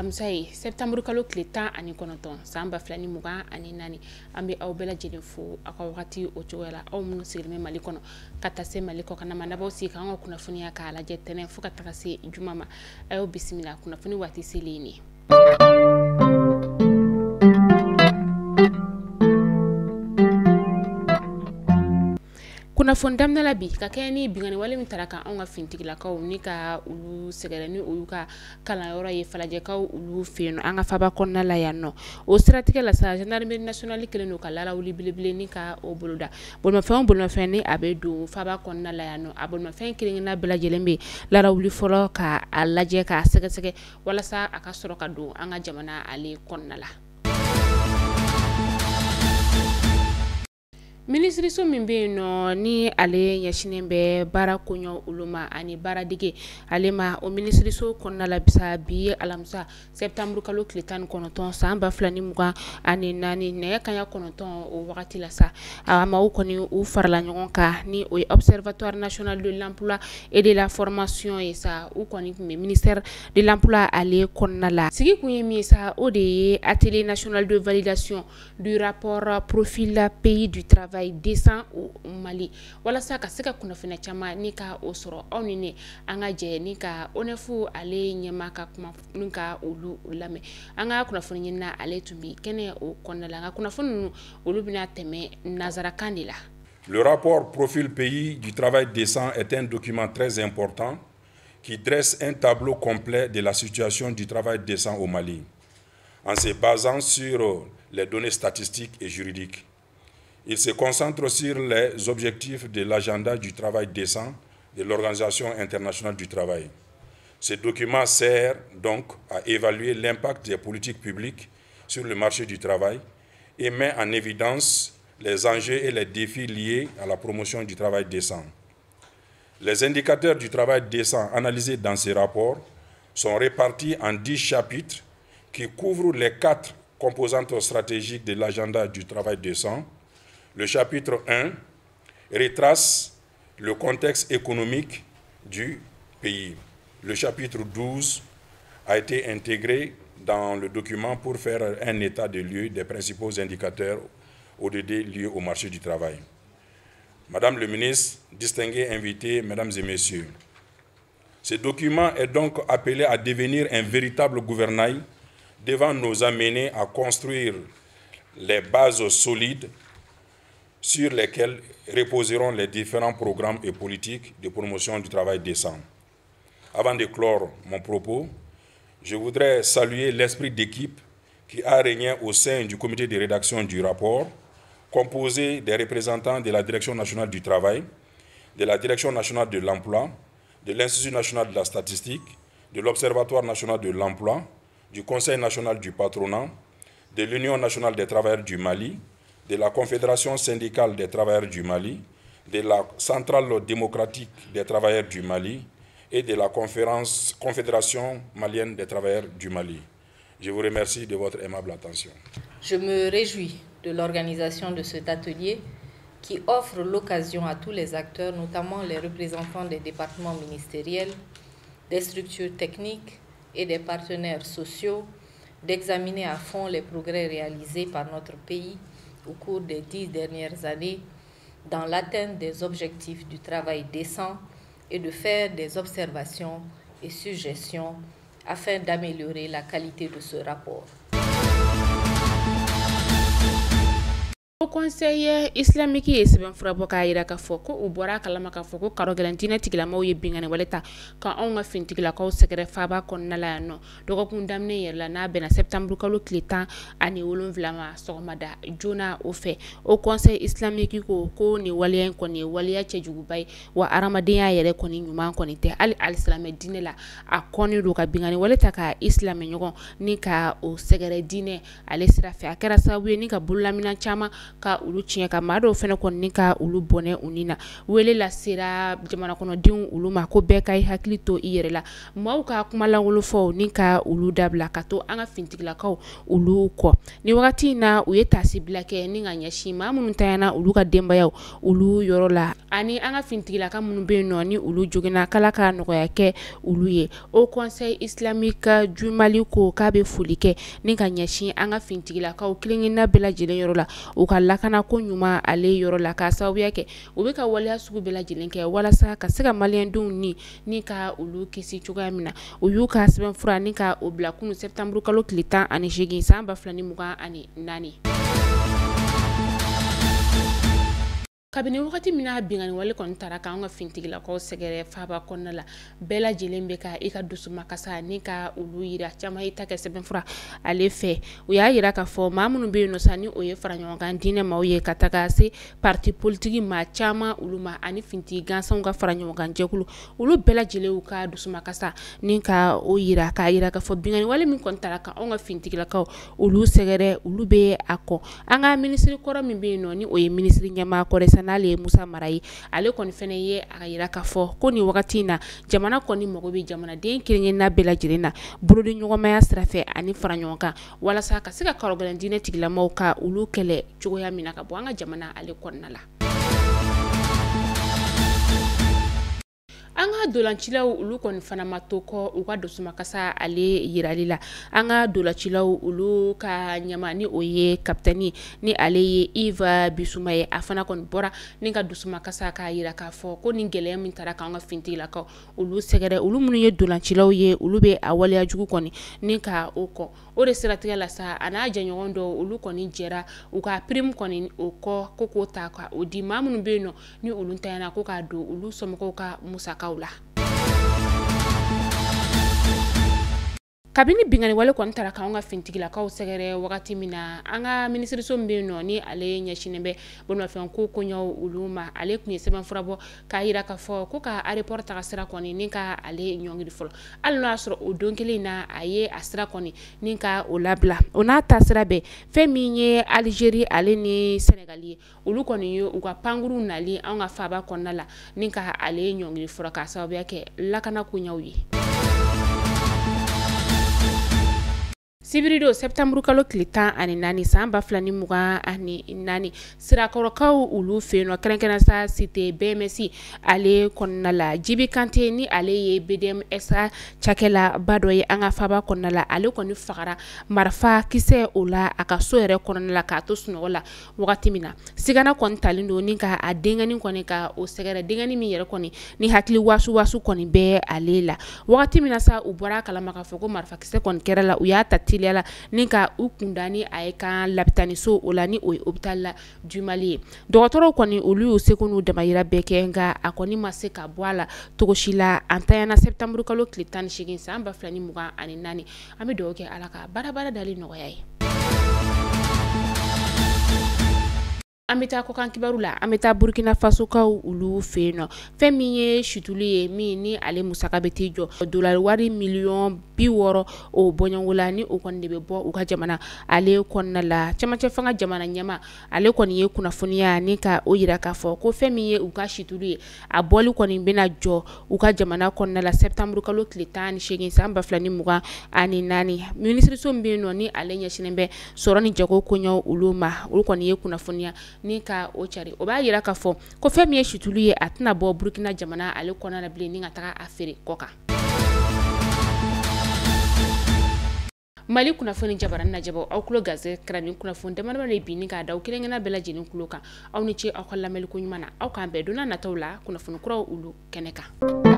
Alamisa ye, septembre kalo tile 19, san 2024. An bɛ aw bɛɛ lajɛlen fo aw ka wagati o cogoya la, aw minnu sigilen bɛ Mali kɔnɔ ka taa se Mali kɔkan ma, n'aw sigi k'an ka kunnafoniya k'a lajɛ tɛnɛn fo ka taga se juma ma. A y'aw bisimila kunnafoni waati selen ye. Kunnafoni daminɛ la bi ka kɛ ni binkanni wale min tara ka anw ka finitigilakaw ni ka olu sɛgɛrɛ ni olu ka kalanyɔrɔ ye Falajɛkaw olu fɛ yen, an ka faba kɔnɔna la yan nɔ. O siratigɛ la sa, gendarmerie nationale kɛlen don ka larawuli belebele ni ka o boloda. Bolomafɛn o bolomafɛn ni a bɛ don faba kɔnɔna la yan nɔ, a bolomafɛn kelen-kelenna bɛɛ lajɛlen bɛ larawuli fɔlɔ ka a lajɛ k'a sɛgɛsɛgɛ walasa a ka sɔrɔ ka don an ka jamana ale kɔnɔna la. Minisiriso min bɛ yen nɔ ni ale ɲɛsinnen bɛ baara koɲɔ olu ma ani baaradege ale ma, o minisiriso kɔnɔna la bisa bi alamisa septembre kalo tile 19, san 2024, nɛgɛ kanɲɛ 9 o wagati la sa, a maaw kɔni u farala ɲɔgɔn kan ni o ye Observatoire national de l'emploi et de la formation ye sa. U kɔni tun bɛ ministère de l'emploi ale kɔnɔna la. Sigi kun ye min ye sa, o de ye atelier national de validation du rapport profil pays du travail décent au Mali, walasa ka se ka kunnafoniya caman ni ka o sɔrɔ. Aw ni ne, an ka jɛ ni ka ONEF ale ɲɛmaa ka kuma ni ka olu lamɛn. An ka kunnafoni ɲinina ale tun bɛ kɛnɛ o kɔnɔna la, nka kunnafoni ninnu olu bɛna tɛmɛ nanzarakan de la. Le rapport Profil Pays du Travail décent est un document très important qui dresse un tableau complet de la situation du travail décent au Mali, en se basant sur les données statistiques et juridiques. Il se concentre sur les objectifs de l'agenda du travail décent de l'Organisation internationale du travail. Ce document sert donc à évaluer l'impact des politiques publiques sur le marché du travail et met en évidence les enjeux et les défis liés à la promotion du travail décent. Les indicateurs du travail décent analysés dans ce rapport sont répartis en 10 chapitres qui couvrent les 4 composantes stratégiques de l'agenda du travail décent. Le chapitre 1 retrace le contexte économique du pays. Le chapitre 12 a été intégré dans le document pour faire un état des lieux des principaux indicateurs ODD liés au marché du travail. Madame le ministre, distingués invités, mesdames et messieurs, ce document est donc appelé à devenir un véritable gouvernail devant nous amener à construire les bases solides sur lesquelles reposeront les différents programmes et politiques de promotion du travail décent. Avant de clore mon propos, je voudrais saluer l'esprit d'équipe qui a régné au sein du comité de rédaction du rapport, composé des représentants de la Direction nationale du travail, de la Direction nationale de l'emploi, de l'Institut national de la statistique, de l'Observatoire national de l'emploi, du Conseil national du patronat, de l'Union nationale des travailleurs du Mali, de la Confédération syndicale des travailleurs du Mali, de la Centrale démocratique des travailleurs du Mali et de la Confédération malienne des travailleurs du Mali. Je vous remercie de votre aimable attention. Je me réjouis de l'organisation de cet atelier qui offre l'occasion à tous les acteurs, notamment les représentants des départements ministériels, des structures techniques et des partenaires sociaux, d'examiner à fond les progrès réalisés par notre pays au cours des 10 dernières années dans l'atteinte des objectifs du travail décent et de faire des observations et suggestions afin d'améliorer la qualité de ce rapport. Haut Conseil islamique ye sɛbɛn fura bɔ k'a jira k'a fɔ ko u bɔra a kalama k'a fɔ ko karɔgɛlɛn diinɛ tigilamaw ye binkanni wale ta ka anw ka finitigilakaw sɛgɛrɛ faaba kɔnɔna la yan nɔ dɔgɔkun daminɛ yɛrɛ la, n'a bɛnna septembre kalo tile 17 ma sɔgɔmada joona. O fɛ, Haut Conseil islamique ko ko nin waleya in kɔni ye waleya cɛjuguba ye, wa hadamadenya yɛrɛ kɔni ɲuman kɔni tɛ. Hali alisilamɛ diinɛ la, a kɔnnen don ka binkanni wale ta ka i silamɛ ɲɔgɔn ni ka o sɛgɛrɛ diinɛ ale sira fɛ. A kɛra sababu ye ni ka bololaminɛ caman ka olu tiɲɛ, ka maa dɔw fana kɔni ka olu bɔnɛ u ni na. Wele lasera jamana kɔnɔdenw olu ma ko bɛɛ ka i hakili to i yɛrɛ la, maaw ka kumalankolon fɔ ni ka olu dabila ka to an ka finitigilakaw olu kɔ. Ni wagati in na u ye taasibila kɛ ni ka ɲɛsin maa minnu tanyana olu ka denbayaw olu yɔrɔ la, ani an ka finitigilaka minnu bɛ yen nɔ ni olu joginna k'Ala ka nɔgɔya kɛ olu ye. Haut Conseil islamique du Mali ko k'a bɛ foli kɛ ni ka ɲɛsin an ka finitigilakaw kelenkelenna bɛɛ lajɛlen yɔrɔ la, u ka lakanako ɲuman ale yɔrɔ la, k'a sababuya kɛ u bɛ ka waleya sugu bɛɛ lajɛlen kɛ walasa ka se ka maliyɛndenw ni ka olu kisi cogoya min na. U y'u ka sɛbɛnfura ni ka o bila kunun septembre kalo tile 18 san 2024. Kabini wagati min na binkanni wale kɔni taara k'an ka finitigilakaw sɛgɛrɛ faaba kɔnɔna la, bɛɛ lajɛlen bɛ ka i ka dusumakasa ni ka olu yira, caman y'i ta kɛ sɛbɛnfura ale fɛ. U y'a yira k'a fɔ maa minnu bɛ yen nɔ sa ni o ye fara ɲɔgɔn kan diinɛ maaw ye, ka taga se parti politique maa caman olu ma, ani finitigi gansanw ka fara ɲɔgɔn kan jɛkulu, olu bɛɛ lajɛlen y'u ka dusumakasa ni ka o yira, k'a yira k'a fɔ binkanni wale min kɔni taara k'anw ka finitigilakaw olu sɛgɛrɛ, olu bɛ a kɔ. An ka minisiri kɔrɔ min bɛ yen nɔ ni o ye minisiri ɲɛmaa kɔrɔ ye n'ale ye Musa Mara ye, ale kɔni fɛnɛ ye a yira k'a fɔ ko nin wagati in na jamana kɔni mago bɛ jamanaden kelenkelenna bɛɛ lajɛlen na bolodi ɲɔgɔnmaya sira fɛ ani fara ɲɔgɔn kan, walasa ka se ka karɔgɛlɛn diinɛ tigilamaw ka olu kɛlɛ cogoya min na ka bɔ an ka jamana ale kɔnɔna la. An ka dolancilaw olu kɔni fana ma to kɔ u ka dusumakasa ale yirali la. An ka dolancilaw olu ka ɲɛmaa ni o ye kapitɛni ni ale ye Yves Bissouma ye, a fana kɔni bɔra ni ka dusumakasa k'a yira k'a fɔ ko nin gɛlɛya min taara k'an ka finitigilakaw olu sɛgɛrɛ, olu minnu ye dolancilaw ye olu bɛ a waleya jugu kɔni ni ka o kɔ. O de siratigɛ la sa, a n'a jɛɲɔgɔn dɔw olu kɔni jɛra u ka prime kɔni o kɔ ko k'o ta ka o di maa minnu bɛ yen nɔ ni olu tanyana ko k'a don olu somɔgɔw ka musakaw la. Kabini binkanni wale kɔni taara k'anw ka finitigilakaw sɛgɛrɛ wagati min na, an ka minisiriso min bɛ yen nɔ ni ale ɲɛsinnen bɛ bolimafɛn ko koɲɛw olu ma, ale tun ye sɛbɛnfura bɔ k'a yira k'a fɔ ko ka aéroport taga sira kɔni ni ka ale ɲɔngiri fɔlɔ, hali n'o y'a sɔrɔ o don kelen in na a ye a sira kɔni ni ka o labila. O n'a ta sira bɛɛ, fɛn min ye Algérie ale ni Sénégal ye, olu kɔni ye u ka pankuru nali anw ka faaba kɔnɔna la ni ka ale ɲɔngiri fɔlɔ k'a sababuya kɛ lakana koɲɛw ye. Sibiri don septembre kalo tile 14 san 2024, Sirakɔrɔkaw olu fɛ yen nɔ, kɛrɛnkɛrɛn sa cité BMS ale kɔnɔna la, Jibi Kante ni ale ye BDMSA cakɛlaba dɔ ye an ka faaba kɔnɔna la, ale kɔni fagara marifa kisɛ o la a ka so yɛrɛ kɔnɔna la k'a to sunɔgɔ la wagati min na. Sigana kɔni talen don ni ka a denkɛnin kɔni ka o sɛgɛrɛ, denkɛnin min yɛrɛ kɔni ni hakili wasu wasu kɔni bɛ ale la. Wagati min na sa u bɔra a kalama k'a fɔ ko marifa kisɛ kɔni kɛra la, u y'a ta teliya la ni ka u kunda ni a ye kan labitaniso o la ni o ye hôpital la du Mali ye. Dɔgɔtɔrɔw kɔni olu y'u seko n'u damayira bɛɛ kɛ, nka a kɔni ma se ka bɔ a la cogo si la. An tanyana septembre kalo tile 18 san 2024. An bɛ dugawu kɛ Ala ka baara dali nɔgɔya ye. An bɛ taa kɔkan kibaru la, an bɛ taa Burkina Faso kaw olu fɛ yen nɔ. Fɛn min ye situlu ye min ni ale musaka bɛ t'i jɔ dolari wari miliyɔn 60 o bɔɲɔgɔnko la, ni o kɔni de bɛ bɔ u ka jamana ale kɔnɔna la. Cɛmancɛ fanga jamana ɲɛmaa ale kɔni ye kunnafoniya ni ka o yira k'a fɔ ko fɛn min ye u ka situlu ye, a bɔli kɔni bɛna jɔ u ka jamana kɔnɔna la septembre kalo tile 18 san 2024. Minisiriso min bɛ yen nɔ ni ale ɲɛsinnen bɛ sɔrɔ ni jago koɲɛw olu ma, olu kɔni ye kunnafoniya ni ka o cari. O b'a yira k'a fɔ ko fɛn min ye situlu ye, a tɛna bɔ Burkina jamana ale kɔnɔna la bilen ni ka taga a feere kɔ kan. Mali kunnafoni jabarani lajɛbɔ aw tulo garisɛgɛ kɛra nin kunnafoni damadama de bi ni k'a da aw kelenkelenna bɛɛ lajɛlen tulo kan. Aw ni ce aw ka lamɛnni ko ɲuman na, aw k'an bɛn don n'a nataw la kunnafoni kuraw olu kɛnɛ kan.